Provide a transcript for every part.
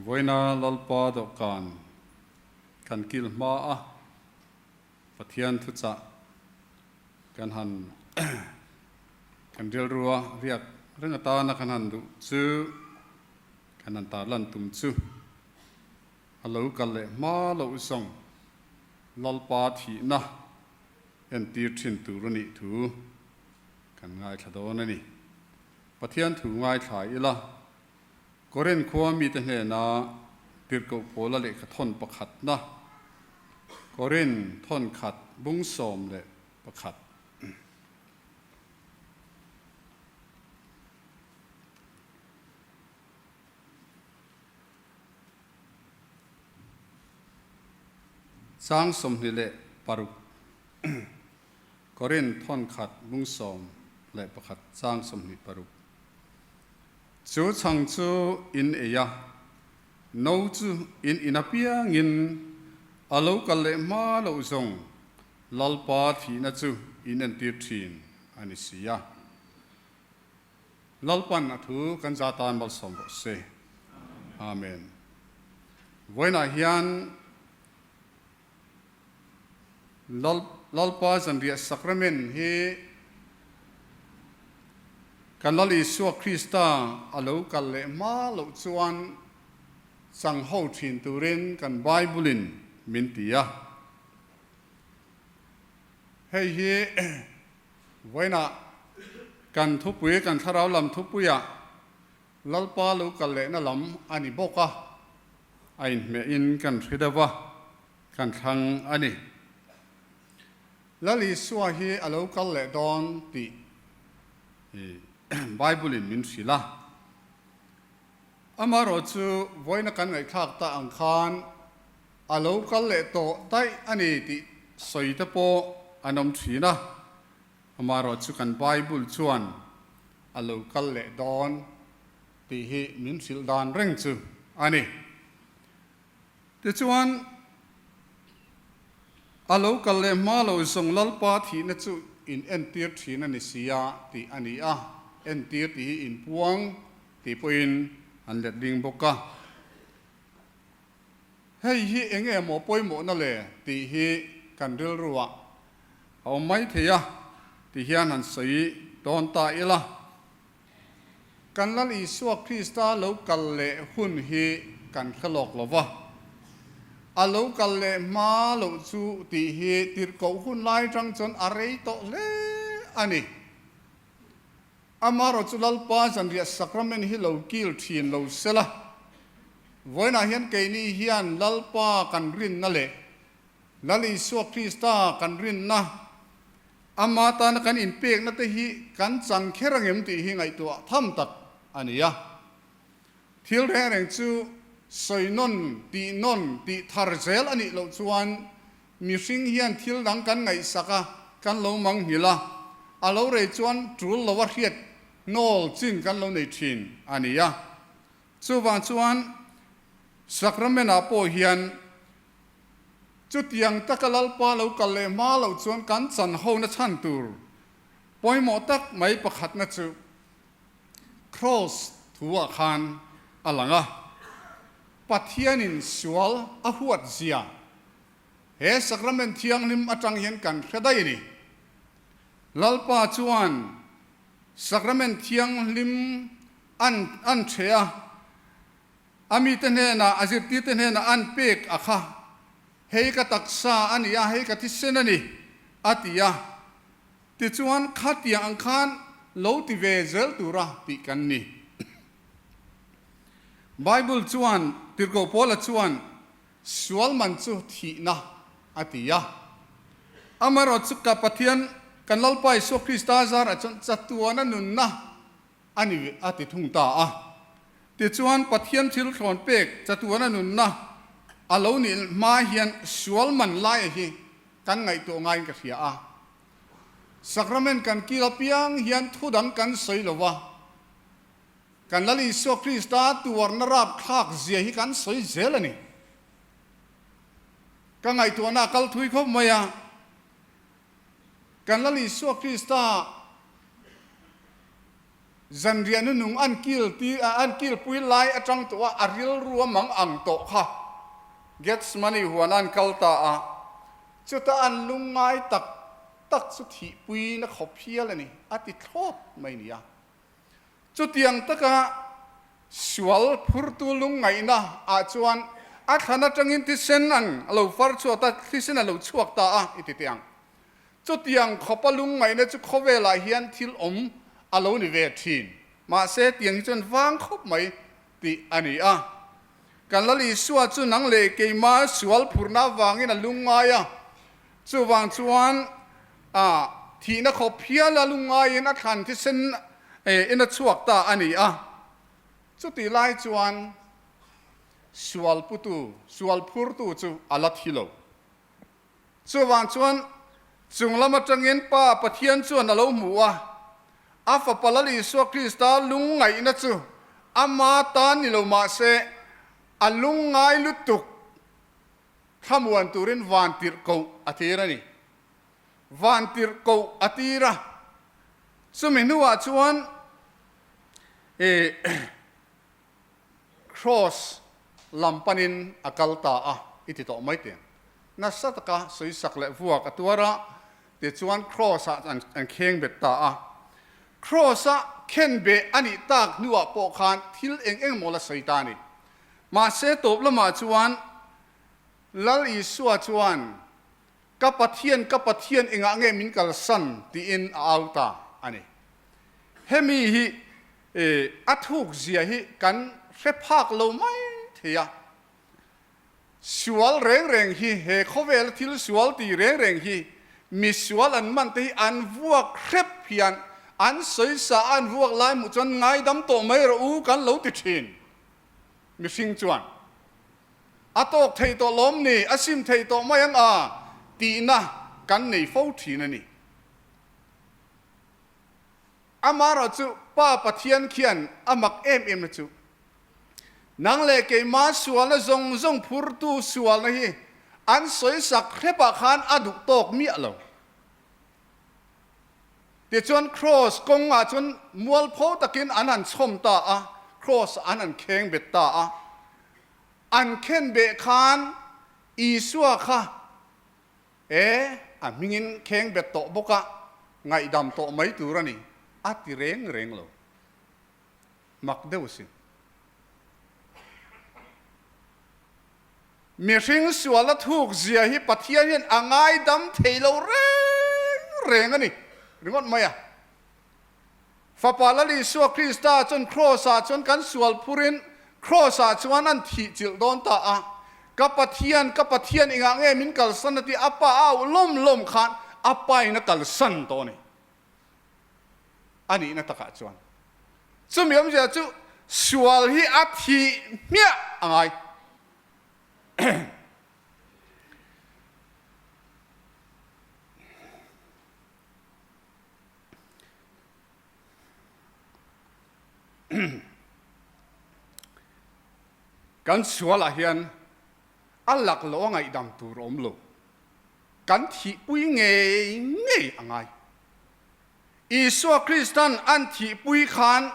Vawiina Lalpa dawhkan kan kil hma a, Pathian thuchah kan han kan rilrua riak reng atana kan han duh chu kan han tarlan tum chu a lo kal leh hma loh zawng Lalpa thihna entir thin tur a nih thu kan ngaithla dawn a ni. Pathian thu ngaithla ila Korin khua mite hnena tirhkoh pawla lehkha thawn pakhatna, Korin thawn khat bung 11. Chang 26, Korin thawn khat bung 11 chang 26. Chu chhang chu in ei a, no chu in in apiangin a lo kal leh hma loh zawng Lalpa thihna chu in entir thin a ni si a. Lalpan a thu kan za tan malsawm rawh se. Amen. Vawiinah hian Lalpa zanriah sacrament hi kan Lal Isua Krista a lo kal leh hma loh chuan chang ho thin turin kan Bible-in min ti a. Hei hi vawiinah kan thupui, kan thlarau lam thupuiah Lalpa lo kal lehna lam a ni bawk a, a inhmehin kan hre deuh a, kan thlang a ni. Lal Isua hi a lo kal leh dawn tih Bible-in min hrilh a. Amaherawhchu vawiina kan ngaihthlak ta ang khan a lo kal leh tawh daih a ni tih sawi te pawh an awm thin a. Amaherawhchu kan Bible chuan a lo kal leh dawn tih hi min hrilh dan reng chu a ni. Tichuan, a lo kal leh hma lo zawng Lalpa thihna chu in entir thin a ni si a tih a ni a, entir tih hi inpuang tih pawhin an let ding bawk a. Hei hi eng emaw pawimawhna le tih hi kan rilruah a awm mai thei a ti hian han sawi dawn ta ila. Kan Lal Isua Krista lo kal leh hun hi kan hre lawk lo va. A lo kal leh hma loh chu tih hi tirhkoh hun lai atang chuan a rei tawh hle a ni. Amaherawh chu Lalpa zanriah sacrament hi lo kil thin lo sela, vawiinah hian keini hian Lalpa kan rinna leh Lal Isua Krista kan rinna, ama tana kan inpekna te hi kan chang kher angem tih hi ngaihtuah tham tak a ni a. Thil reng reng chu sawi nawn, tih nawn, tih thar zel a nih loh chuan mihring hian thil dang kan ngaihsak a, kan lo mang nghilh a, a lo rei chuan tul lo a hriat hnawl chin kan lo nei thin a ni a. Chuvang chuan Sacrament-ah pawh hian Chutiang taka Lalpa lo kal leh hma loh chuan kan chan hona chhan tur pawimawh tak mai pakhatna chu Kraws thu-ah khan a lang a. Pathianin sual a huat zia he Sacrament Thianghlim atang hian kan hre daih a ni. Lalpa chuan Sacrament Thianghlim an an ṭhe a. A mite hnenah, a zirtirte hnenah an pek a kha, Hei ka taksa a ni a, hei ka thisen a ni, a ti a. Tichuan, khatiang ang khan lo ti ve zel tura tih kan ni. Bible chuan, Tirhkoh Paula chuan, Sual man chu thihna a ti a. Amaherawhchu ka Pathian, kan Lalpa Isua Krista zarah chuan chatuana nunna a ni a ti thung ta a. Tichuan, Pathian thil thlawn pek chatuana nunna a lo nih hma hian sual man laia hi kan ngaihtuah ngaiin ka hria a. Sacrament kan kil apiang hian thu dang kan sawi lo va, kan Lal Isua Krista tuarna rapthlak zia hi kan sawi zel a ni. Ka ngaihtuahna a kal thui khawp mai a. Kan Lal Isua Krista. Zanriah nunung an kil ti an kilpui lai atang tawh a, a rilru a mang ang tawh kha. Gethsemane huan an kal ta a, chuta an lungngai tak tak chu thihpuiin a khawp hial a ni, a ti thlawt mai nia. Chutiang taka sual phurtu lungngaihna ah chuan a thlan atangin thisen ang a lo far chhuat a, thisen a lo chhuak ta a, i ti teh ang. Chutiang khawpa lungngaihna chu khawvelah hian thil awm a lo ni ve thin. Mahse, tiang hi chuan vang khawp mai tih a ni a. Kan Lal Isua chu nang leh keima sual phurna avangin a lungngai a. Chuvang chuan a thihna khawp hial a lungngaiin a thlan thisen in a chhuak ta a ni a. Chutih lai chuan sual putu, sual phurtu chu a la thi lo. Chuvang chuan chung lam atangin Pa Pathian chuan a lo hmu a, a Fapa Lal Isua Krista lungngaihna chu ama tan ni lo mah se, a lungngai lutuk thlamuan turin vantirhkoh a tir a ni. Vantirhkoh a tir a, chumi hnuah chuan ih. Kraws lam panin a kal ta a, i ti tawh mai teh. Nasa taka sawisak leh vuak a tuar a, tichuan Kraws-ah an kheng bet ta a. Kraws-a khen beh a nih tak hnuah pawh khan thil eng eng maw la sawi ta a ni. Mahse tawp lamah chuan Lal Isua chuan, Ka Pathian, ka Pathian engah nge min kalsan? tiin a au ta a ni. Hemi hi a thuk zia hi kan hre phak lo mai thei a. Sual reng reng hi, he khawvela thil sual ti reng reng hi, mi sual an man te hi an vuak hrep hian an sawisa a an vuak lai hmuh chuan ngaidam tawh mai rawh u kan lo ti thin. Mihring chuan a tawk thei tawh lawm ni, a sim thei tawh mai ang a tihna kan nei fo thin a ni. Amaherawh chu Pa Pathian khian a mak em em na chu, nang leh keimah sualna zawng zawng phurtu sualna hi an sawisak hrepah khan a duh tawk miah lo. Tichuan Kraws kawngah chuan mualpho takin an han chhawm ta a, Kraws an han kheng bet ta a. An khen beh khan Isua kha E, a hmingin kheng bet tawh bawk a, ngaihdam tawh mai tur a ni, a ti reng reng lo. Mak deuh a sin. Mihring sualna thuk zia hi Pathian hian a ngaidam thei lo reng reng a ni ringawt mai a. Fapa Lal Isua Krista chuan Kraws-ah chuan kan sual phurin Kraws-ah chuan an thih chilh dawn ta a. Ka Pathian, ka Pathian engah nge min kalsan a tih a pa a auh lawm lawm khan a pain a kalsan tawh a ni. A nihna takah chuan chumi awmzia chu sual hi a thih hmiah a ngai. Kan sualah hian a lak loh a ngaihdam tur a awm lo. Kan thihpui ngei ngei a ngai. Isua Kristan an thihpui khan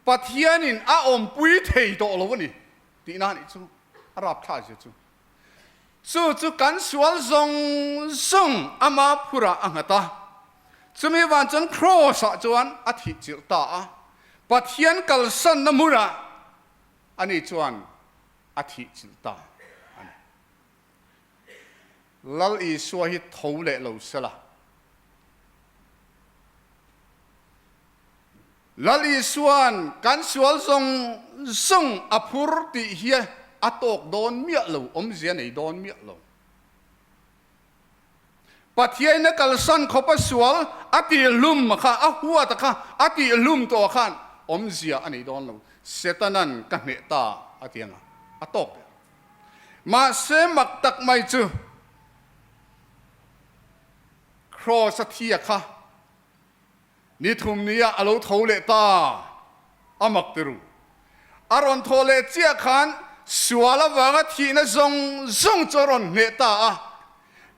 Pathianin a awmpui thei tawh lo a ni tihna a nih chu, a rapthlak zia chu. Chu chu kan sual zawng zawng ama phurah a nghat a, chumi van chuan Kraws-ah chuan a thih chilh ta a, Pathian kalsanna hmunah ani chuan a thih chilh ta a ni. Lal Isua hi tho leh lo sela. Lal Isua'n kan sual zawng zawng a phur tih hi a tawk dawn miah lo, awmzia nei dawn miah lo. Pathiain a kalsan khawp a sual a tihhlum kha, a huat a kha, a tihhlum tawh khan awmzia a nei dawn lo. Setana'n ka hneh ta a ti ang a, a tawk ber. Mahse mak tak mai chu Kraws a thi a kha Ni thum nia a lo tho leh ta, a mak ti ru. A rawn thaw leh chiah khan sual avanga thihna zawng zawng chu a rawn hneh ta a.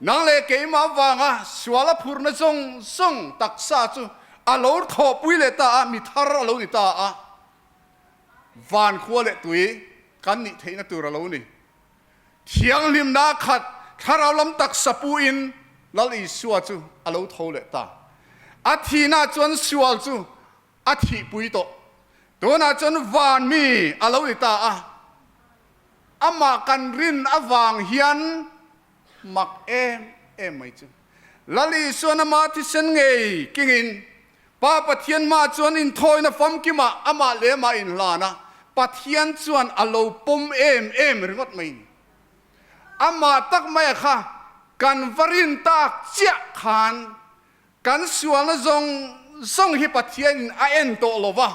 Nang leh keimah avanga sual a phurna zawng zawng taksa chu A lo thawhpui leh ta a, mi thar a lo ni ta a, van khua leh tui kan nih theihna tur a lo ni. Thianghlimna khat thlarau lam taksa puin Lal Isua chu a lo tho leh ta. A thihna chuan sual chu a thihpui tawh. Tunah chuan van mi a lo ni ta a, amah kan rin avang hian mak em em mai chu. Lal Isuan ama thisen ngei kingin Pa Pathian hmaah chuan inthawina famkimah amah leh amah inhlan a, Pathian chuan a lo pawm em em ringawt mai ni. Amah tak maia kha kan va rin tak chiah khan kan sualna zawng zawng hi Pathianin a en tawh lo va,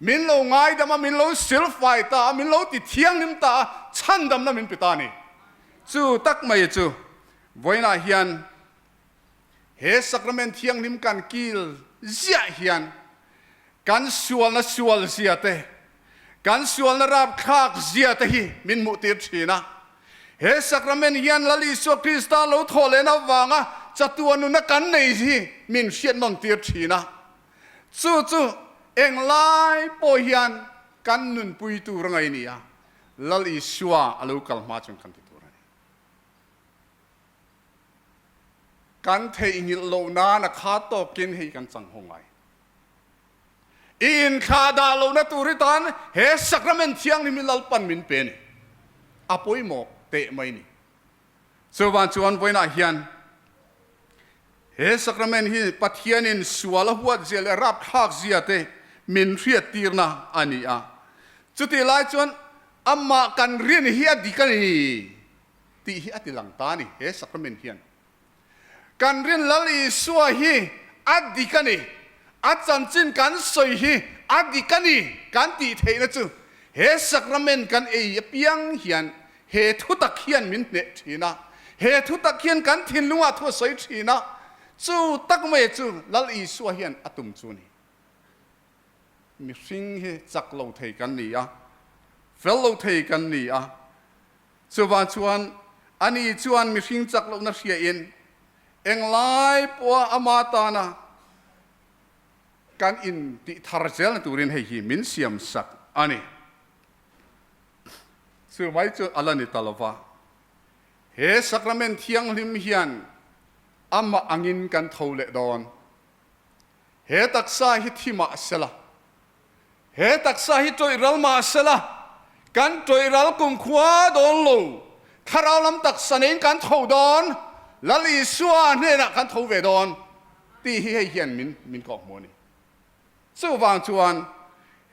min lo ngaidam a, min lo silfai ta a, min lo ti thianghlim ta a, chhandamna min pe ta a ni. Chu tak mai chu vawiinah hian He Sacrament thianghlim kan kil ziah hian kan sualna sual zia te, kan sualna rapthlak zia te hi min hmuhtir thin a. He Sacrament hian Lal Isua Krista lo thawh lehna avanga chatuan nuna kan nei hi min hriat nawn tir thin a. Chu chu englai pawh hian kan nunpui tur a ngaih ni a, Lal Isua a lo kal hma chuan kan ti tur a ni. Kan theihnghilh loh nan a kha tawkin hei kan chang ho ngai. I inthlah dah lohna tur hi tan he Sacrament thianghlim hi Lalpan min pe a ni. A pawimawh teh mai ni. Chuvang chuan vawiinah hian he Sacrament hi Pathianin sual a huat zia leh rapthlak zia te min hriattirna a ni a. Chutih lai chuan amah kan rin hi a dik a ni. Tih hi a ti lang ta a ni, he sacrament hian. Kan rin Lal Isua hi a dik a ni, a chanchin kan sawi hi a dik a ni kan tih theihna chu he sacrament kan ei apiang hian he thutak hian min hneh thin a, he thutak hian kan thinlungah thu a sawi thin a, chu tak mai chu Lal Isua hian a tum chu a ni. Mihring hi chak lo thei kan ni a, fel lo thei kan ni a, Chuvang chuan ani chuan mihring chak lohna hriain englai pawha ama tana kan intih thar zelna turin hei hi min siam sak a ni. Chu mai chu a la ni ta lova, he sacrament thianghlim hian amah angin kan tho leh dawn. He taksa hi thi mah sela, He taksa hi tawih ral mah sela, kan tawih ral kumkhua dawn lo. Thlarau lam taksa neiin kan tho dawn, Lal Isua hnenah kan tho ve dawn tih hi hei hian min min kawk hmu a ni. Chuvang chuan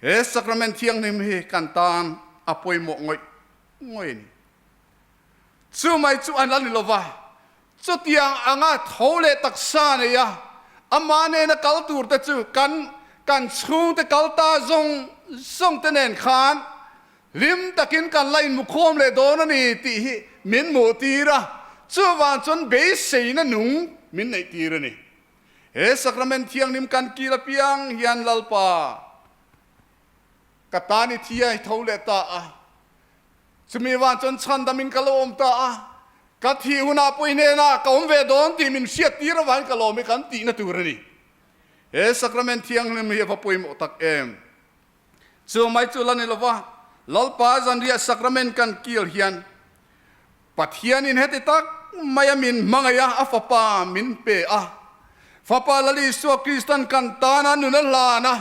he sacrament thianghlim hi kan tan a pawimawh ngawih ngawih a ni. Chu mai chu an la ni lova, Chutiang anga tho leh taksa nei a, amah nena kal tur te chu kan kan chhungte kal ta zawng zawng te nen khan hlim takin kan la inmukhawm leh dawn a ni tih hi min hmuh tir a, chuvang chuan beiseina nung min neih tir a ni. He Sacrament Thianghlim kan kil apiang hian Lalpa ka tan i thi a i tho leh ta a, Chumi vang chuan chhandamin ka lo awm ta a, ka thih hunah pawh i hnenah ka awm ve dawn tih min hriat tir avangin ka lawm i kan tihna tur a ni. He Sacrament thianghlim hi a va pawimawh tak em! Chu mai chu la ni lova, Lalpa zanriah Sacrament kan kil hian Pathianin heti tak maia min hmangaih a, a Fapa min pe a. Fapa Lal Isua Kristan kan tana nun a hlan a,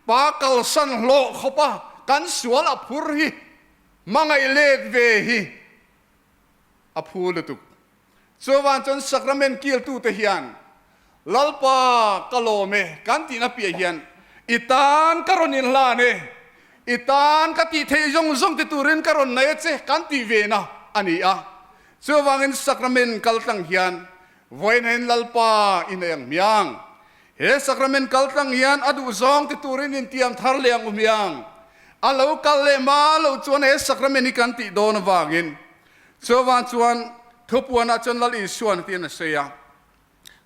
Pa kalsan hlawh khawpa kan sual a phur hi hmangaih let ve hi a phu lutuk. Chuvang chuan Sacrament kiltute hian Lalpa ka lawm e kan tihna piah hian i tan ka rawn inhlan e, i tan ka tih theih zawng zawng ti turin ka rawn nei a che kan tih vena a ni a. Chuvangin Sacrament kal tlang hian vawiin Lalpa i nei ang hmiang. He Sacrament kal tlang hian a duh zawng ti turin intiam thar leh ang u hmiang. A lo kal leh hma loh chuan he Sacrament hi kan tih dawn avangin chuvang chuan thupuanah chuan Lal Isuan tiin a sawi a.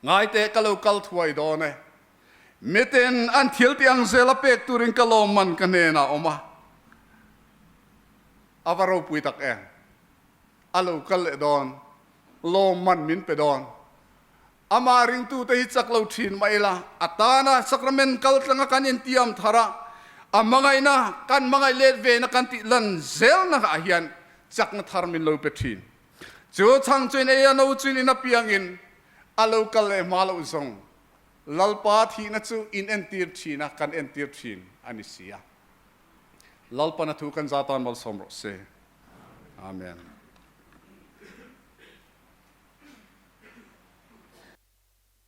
Ngaite ka lo kal thuai dawn e. Miten an thil tih ang zela pek turin ka lawmman ka hnenah a awm a. A va ropui tak em? A lo kal leh dawn, lawmman min pe dawn. Amah ringtute hi chak lo thin mah ila, a tana sacrament kal tlanga kan intiam thar a, a hmangaihna kan hmangaih let vena kan tih lan zelna ah hian chakna thar min lo pe thin. Chu chhang chuin ei a no chuin in apiangin a lo kal leh hma loh zawng Lalpa thihna chu in entir thin a, kan entir thin a ni si a. Lalpan a thu kan za tan malsawm rawh se. Amen.